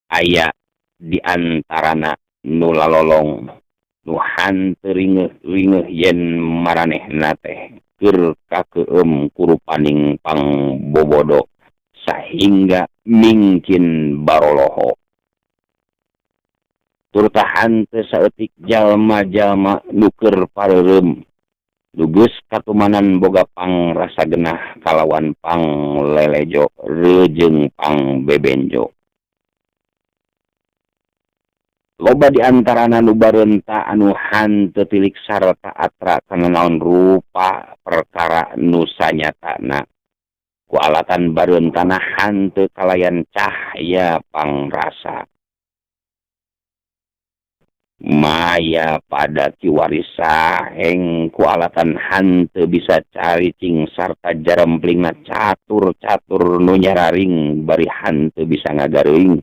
Aya di antarana nu lalolong nu hanteu ringeuh-ringeuh yen maranehna teh keur kakeueum ku rupaning pangbobodo sahingga mingkin baroloho. Turta hanteu saeutik jalma-jalma nu keur pareureum nu geus katumanan boga pangrasa genah kalawan panglelejo rejeung pangbebenjo. Loba di antarana nu bareunta anu hanteu tilik sarta atra kana naon rupa perkara nu sanyatana. Ku alatan bareuntana hanteu kalayan cahya pangrasa. Maya pada kiwari saheng ku alatan hanteu bisa caricing sarta jaremplingna catur-catur nu nyararing bari hanteu bisa ngagareuing.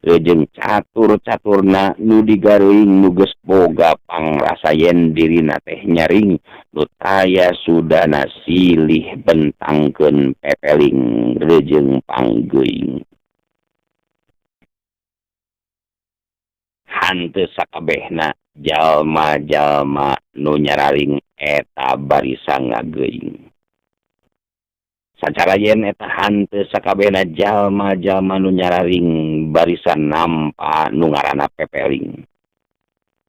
Jeung catur-caturna nu digareuing nu geus boga pangrasa yen dirina teh nyaring nu taya sudana silih bentangkeun pepeling rejeung panggeuing. Hanteu sakabehna jalma-jalma nu nyararing eta barisa ngageuing. Sacara yen eta hanteu sakabehna jalma-jalma nu nyararing barisan nampa nu ngaranna pepeling.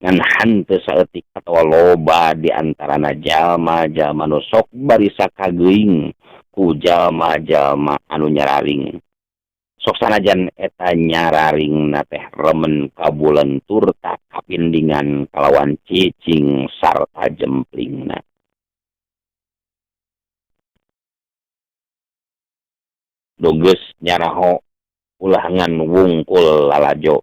Ngan hanteu saeutik atawa loba di antarana jalma-jalma nu sok barisa kageuing ku jalma-jalma anu nyararing. Sok sanajan eta nyararingna teh remen kabulen turta kapindingan kalawan cicing sarta jemplingna. Nu geus nyaraho ulah ngan wungkul lalajo.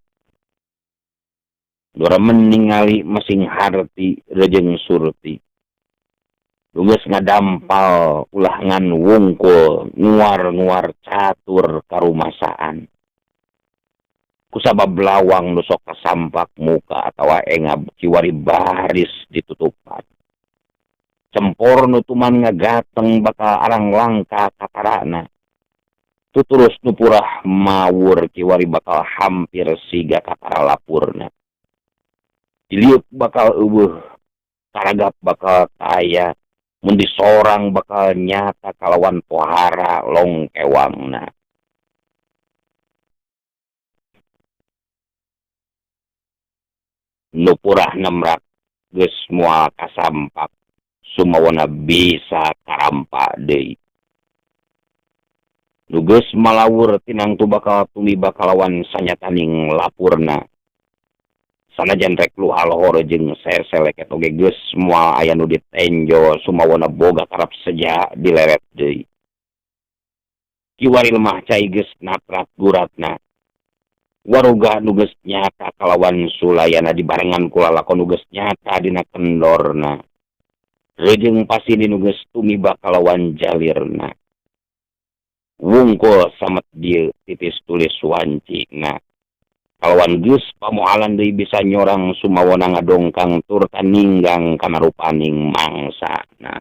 Nu remen ningali masing harti rejeung surti. Nu geus ngadampal ulah ngan wungkul nguar-nguar catur karumasaan. Kusabab lawang nu sok kasampak muka atawa engab kiwari baris ditutupan. Cempor nu tuman ngagateng bakal arang langka katarana. Tuturus nu purah mawur kiwari bakal hampir siga katara lapurna. Diliuk bakal eueuh, karagap bakal taya, mun disorang bakal nyata kalawan pohara longkewangna. Nu purah nemrak geus moal kasampak, sumawana bisa karampa deui. Nu geus malawur tinangtu bakal tumiba kalawan sanyataning lapurna. Sanajan rek luha-lohor jeung seseleket oge geus moal aya nu ditenjo sumawana boga karep seja dileret deui. Kiwari lemah cai geus naprak guratna. Waruga nu geus nyata kalawan sulayana dibarengan ku lalakon nu geus nyata dina kendorna. Rejeung pasini nu geus tumiba kalawan jalirna. Wungkul samet dieu titis tulis wancina. Kalawan geus pamoalan deui bisa nyorang sumawana ngadongkang turta ninggang kana rupaning mangsana.